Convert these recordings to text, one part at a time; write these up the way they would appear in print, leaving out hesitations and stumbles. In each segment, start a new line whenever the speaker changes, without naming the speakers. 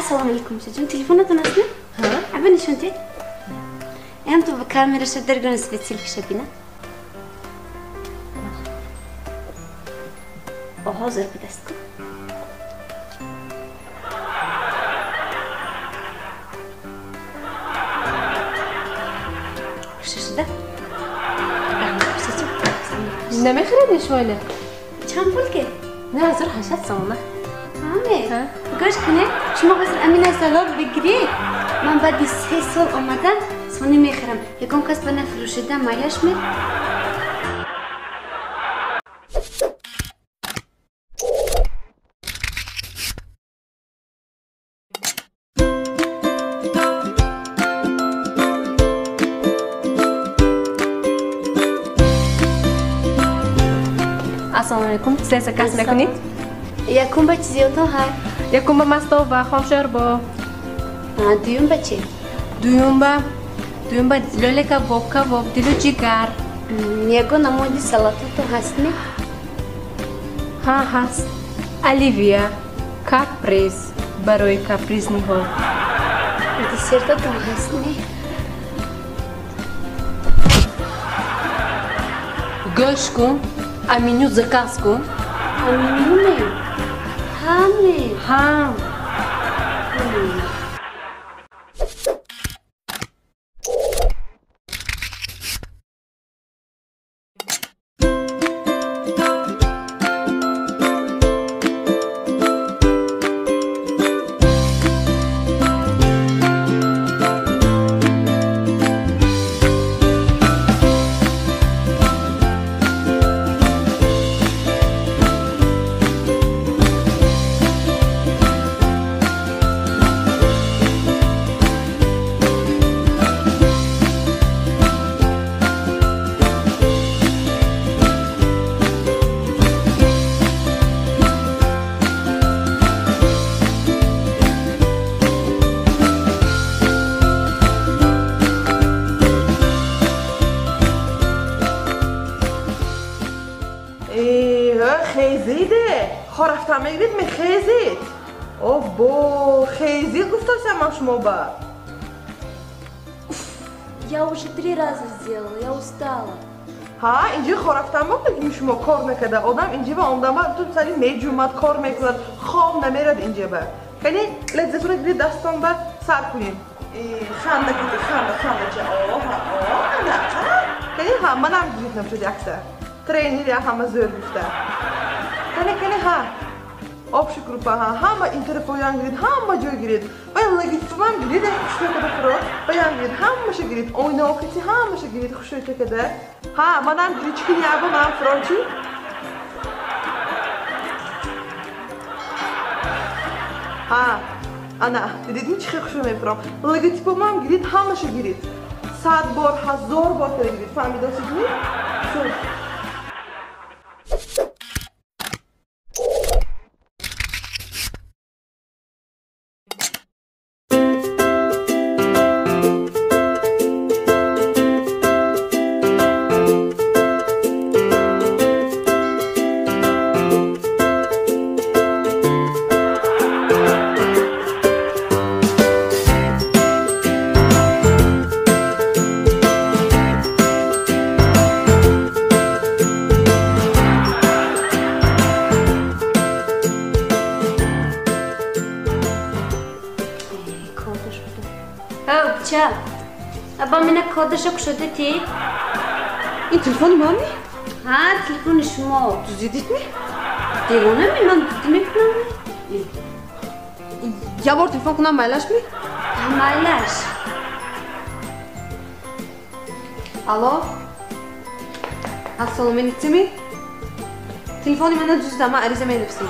Ассалому алайкум, шаҷон. Телефонатон аст, не?
Ҳа.
Аба нишон диҳед. Эм ту ба камераша даргона свет селфиша бина. Ҳозир будаст ку. Шуда?
Намехӯред шумо ина?
Чанд пул ке?
9800 сомона.
Ҳаме? Гӯш кунед, шумо ҳозир амина залог бигиред. Ман баъди 3 сол омада сони мехӯрам. Ягон кас ба нафурӯшида майлаш ме?
Ассалому алайкум. Се заказ мекунед?
Якум ба чизиётон ҳай?
Якум ба мастов ва хомшорбо.
Дуюм ба чи?
Дуюм ба лёле кабоб, кабоб, дилу ҷигар.
Ягон намуди салатото ҳаст не?
Ҳа, ҳаст. Оливия, каприз барои капризниҳо.
Десертотон ҳаст не?
Гӯш кун, аменю заказ кун.
Аменю не? Ҳа не?
Ҳа.
Хезиде, хорафта мегирид, мехезид. Обо, хезид гуфтасам ман шумо ба.
Я уже 3 раза сделала, я устала.
Ҳа, инҷи хорафта мокунед шумо кор накарда. Одам инҷи ба омдама ту сари меҷумад, кор мекунад, хоб намерад инҷа ба. Кани лаззатура гирид дастон ба сар кунед. Ханда кунед, ханда, ханда ча. О, ҳа, о, ана, ҳа. Кани ҳа, манам гиридам шуд якта. Тренер я ҳама зӯр гуфта. Кане, кане, ҳа. Об шукрупа, ҳа, ҳама интерфоян гирид, ҳама ҷой гирид. Ва логотипам гирид, хушрӯй када фуро, баян гирид, ҳамаша гирид, ойнаокати ҳамаша гирид, хушрӯй када. Ҳа, манам гирид, чӣ кини яба, манам фурон чӣ? Ҳа, ана, дидидми чӣ хел хушрӯй мефуром? Логотипамам гирид, ҳамаша гирид. 100 бор, 1000 бор када гирид, фаҳмидосидми? Всё.
Аба мина кодаша кушода ти?
Ин телефони ман ми?
Ҳа, телефони шумо.
Дуздидид ми?
Девона ми, ман дуздӣ мекунам.
Я бор телефон кунам майлаш ми?
Майлаш.
Алло? Ассалому алайкум ми? Телефони мана дуздида, ман ариза менависам.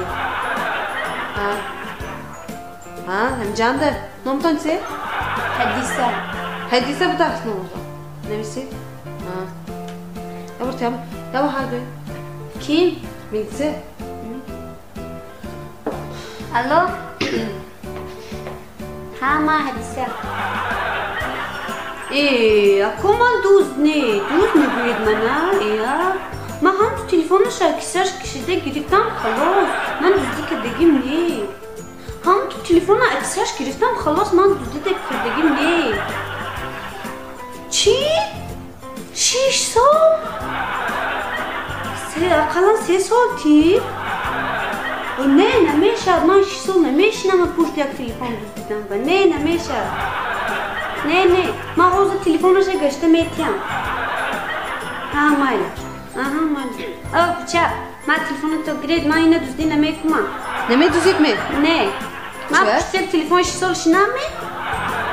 Ҳа. Ҳа, ҳамҷанда. Номтон чи?
Ҳадиса.
Ҳадиса будааст номатон. Нависед? Ҳа. Ябор тиям. Ябор ҳар гӯй.
Ким?
Милиция.
Алло? Ҳа, ман Ҳадиса. Э, ако ман дузд не, дузд мегӯед мана? Э, ман ҳам ту телефонаша кисаш кишида гирифтам, халос. Ман дуздӣ кардагим не. Ҳам ту телефона аксаш гирифтам, халос ман дуздида кардагим не. Чӣ? 6 сол? Ақаллан 3 сол ти? Не, намешавад, ман 6 сол намешинам пушти як телефон дуздидам ва не, намешавад. Не, не, ман ҳозир телефонаша гашта метиҳам. Ҳа, майли. Аҳа, майли. О, бача, ман телефонато гиред, ман ина дуздӣ намекунам.
Намедуздид ме?
Не. Ман пушти як телефон 6 сол шинам ме?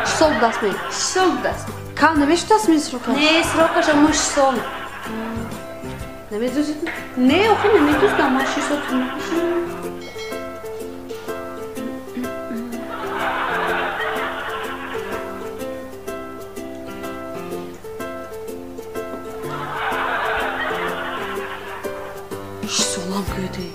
6 сол будаст ме?
6 сол будаст.
Кам намешудааст ми срокаш?
Не, срокаш амо 6 сол.
Намедуздид?
Не, охи намедуздам, ман 6 сол ту намешинам.
Солам гӯди.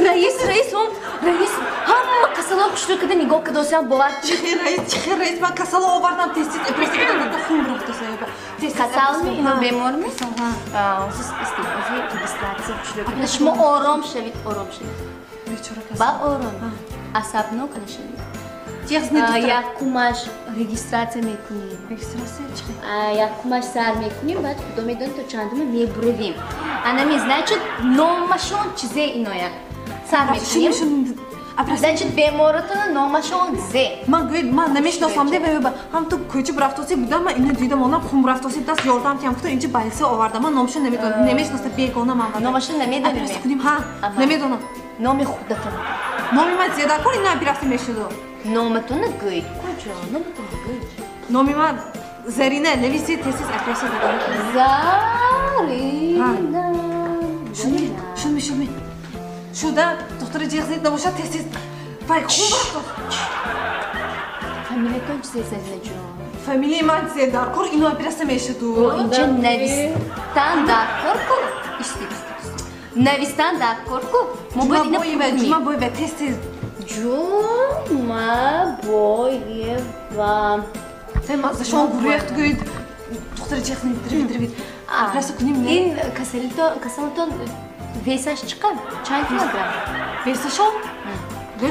Раис, раис, он раис, ҳама касалҳо хушрӯ карда нигоҳ кардосиям бовар.
Чихе раис, чихе раис, ман касало овардам, тез-тез операция кардам, хун рафтасая.
Касалми, ино беморми? Ҳозир регистрация хушрӯ карда. Шумо ором шавед, ором шавед.
Бечора касал.
Ба ором. Асабнок нашавед. Якумаш регистрация мекунем.
Регистрация чихе?
Якумаш сар мекунем, баъд худо медонад то чандума мебуравем. Анами, значит, номашон чизе иноя. Сар мекунем. Значит, беморотона номашон зе.
Ман гӯед, ман намешиносам, де веба. Ҳам ту кӯча бурафтоси будам, ман ино дидам, онам хун бурафтоси даст ёрдам тиям, гуфтам инҷа балиса овардам, ман номашон намедонам, намешиноса бегона ман.
Номашон намедонем.
Операция кунем, ҳа, намедонам.
Номи худатон.
Номи ман зедакор ина операция мешуду.
Номатона гӯед. Куҷо? Номатона гӯед.
Номи ман Зарина, нависед тез-тез операция дорам.
Зарина.
Шудми, шудми, шудми. Шуда, духтари ҷиғ зид набошад, тез-тез. Вай, хун рафтост.
Фамилиятон чизе, Зарина ҷон?
Фамилияи ман Зедаркор, ино операция мешуду.
Инҷа навистан даркор ку? Истед, истед, истед. Навистан даркор ку? Мо бояд ина пур кунем.
Ҷумабоева, тез-тез.
Ҷумабоева.
Вай, маззашон гурехт гӯед. Духтари ҷиғ зид, дривид, дривид. Операция кунем, не?
Ин касалитон весаш чӣ қадр? Чанд килограмм?
Весашон?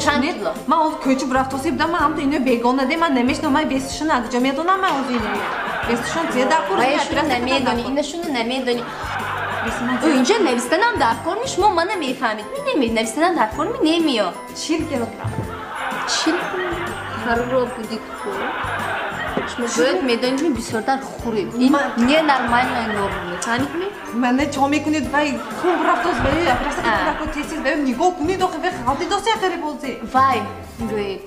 Чанд кило?
Ман он кӯча бурафтоси будам, ман ҳамто ино бегона де, ман намешинам, ман весашон аз куҷо медонам, ман ози ино. Весашон зе даркор,
Вайшуно намедонӣ, инашуно намедонӣ. Инҷа навистанам даркор ми, шумо мана мефаҳмед. Ми неми, навистанам даркор ми немиё.
40 килограмм.
40 хароб будид ку. Шумо бояд медонед, ми бисёртар хӯред. Ин ненормальная норма, мефаҳмед ми?
Мана чо мекунед, вай хун бурафтост, вай операция кунед, тез-тез вай нигоҳ кунед, охи вай халти доси ақари бози.
Вай, гӯед.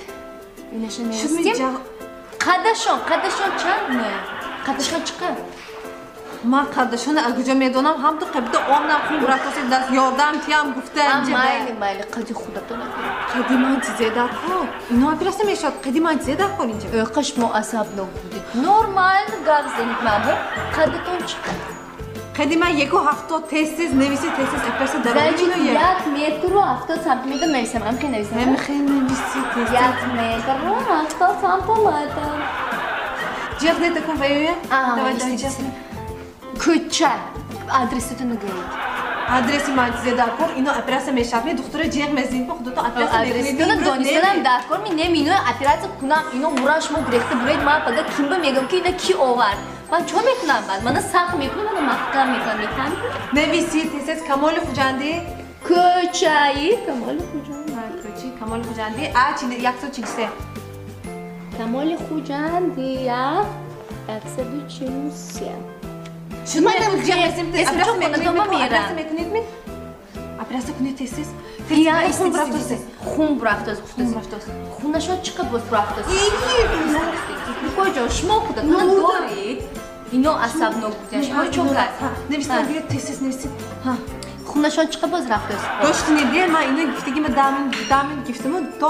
Инаша навистем. Қадашон, қадашон чанд не? Қадашон чӣ қадр?
Ман қадашона аз куҷо медонам, ҳам ту қабида омнам хун бурафтоси даст ёрдам тиям гуфта инҷа.
Майли, майли, қади худатон агӯед.
Қади ман чизе даркор? Ино операция мешавад, қади ман чизе даркор инҷа?
Ӯ, шумо асабнок будед. Нормально гап занед ман. Қадатон чӣ қадр?
Қади ман 1,70, тез-тез нависед, тез-тез операция дароваред.
Значит, 1 метру 70 сантиметр нависам, ҳамхел нависам?
Ҳамхел нависед, тез-тез.
1 метру 70 сантиметр.
Ҷиғ не такун вайоя? Давай, давай, ҷиғ.
Кӯча. Адресатонро гӯед.
Адреси ман чизе даркор, ино операция мешавад. Ме духтура ҷиғ мезанед, мо худатон операция мекунед.
Адресатонро донистанам даркор, ми нем ино операция кунам, ино муран шумо гурехта буред, ман пага кимба мегӯям ки ина ки овард. Ман чо мекунам баъд? Мана сахт мекунам, мана маҳкам мекунам, мефаҳмед?
Нависед, тез-тез Камоли Хуҷандӣ.
Кӯчаи Камоли Хуҷандӣ.
Кӯчаи Камоли Хуҷандӣ, а 143.
Камоли Хуҷандӣ, 143.
Шумо операция мекунед ми? Операция кунед тез-тез. Хун бурафтост.
Хун бурафтост.
Хун бурафтост.
Хунашон чӣ қадр боз бурафтост? Куҷо? Шумо худатон доред. Ино асабнок буданд. Шумо чо кард?
Нависед, гиред тез-тез нависед.
Хунашон чӣ қадр боз рафтост?
Гӯш кунед, ман ино гифтагима дамин гифтаму то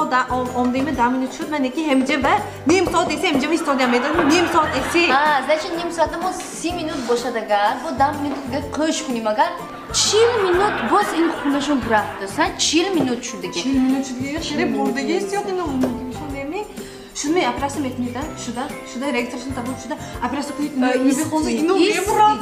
омдагима дамин шуд, ман неки ҳемҷа ва ним соат эси ҳемҷа истодиам медонам, ним соат эси.
Значит, ним соата мо 30 минут бошад агар, бо 10 минут дигар қӯш кунем агар, 40 минут боз ин хунашон бурафтааст, 40 минут шудаги.
40 минут шудаги, хеле бурдагист ё ино шон неми? Шуд операция мекунед, шуда, шуда ректоршон табоб шуда, операция кунед, мехонад, ино мемурад,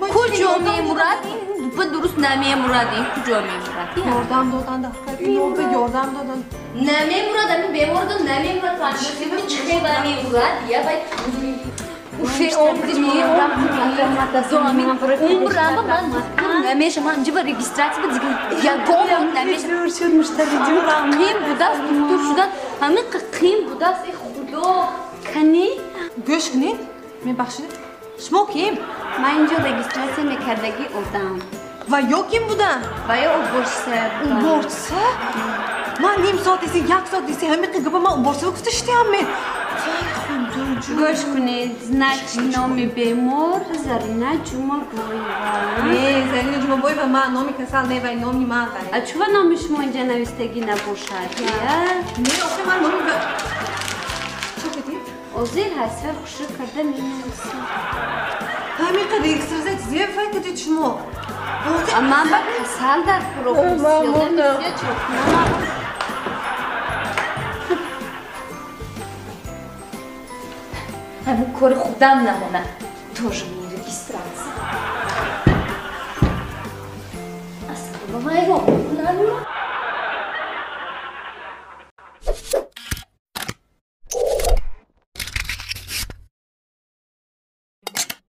ман
куҷо мемурад? Ин дупа дуруст намемурад, ин куҷо мемурад?
Ёрдам додан дафтар, ино ба ёрдам додан.
Намемурад, ами бемордо намемурад, фаҳмидӣ чӣ хела мемурад? Я бай уфе омдими, умрам ман намеша, ман ҷиба регистрация ба дигар ягон намеша.
Шуд муштари ҷурам.
Қим будааст, доктор шудан, ҳамин қим будааст, э худо.
Кани?
Гӯш кунед, мебахшед. Шумо ким?
Ман инҷо регистрация мекардагӣ одам.
Ва ё ким будам?
Ва ё уборщица.
Уборщица? Ман ним соат еси, як соат еси, ҳамин гапа ман уборщица гуфта шудиам мен.
Гӯш кунед, значит номи бемор Зарина Ҷумабоева.
Не, Зарина Ҷумабоева ман номи касал не, вай номи ман.
А чува номи шумо инҷа навистагӣ набошад?
Не, охи ман номи чо кардӣ?
Озир ҳасфар хушрӯ карда менависам.
Ҳамин қадар регистрация зеб фай кардед шумо.
Ман ба касал дар фурӯхт.
Ҳамин кори худам намонад. Тоже мне регистрация. Асло ба вайрон мекунам.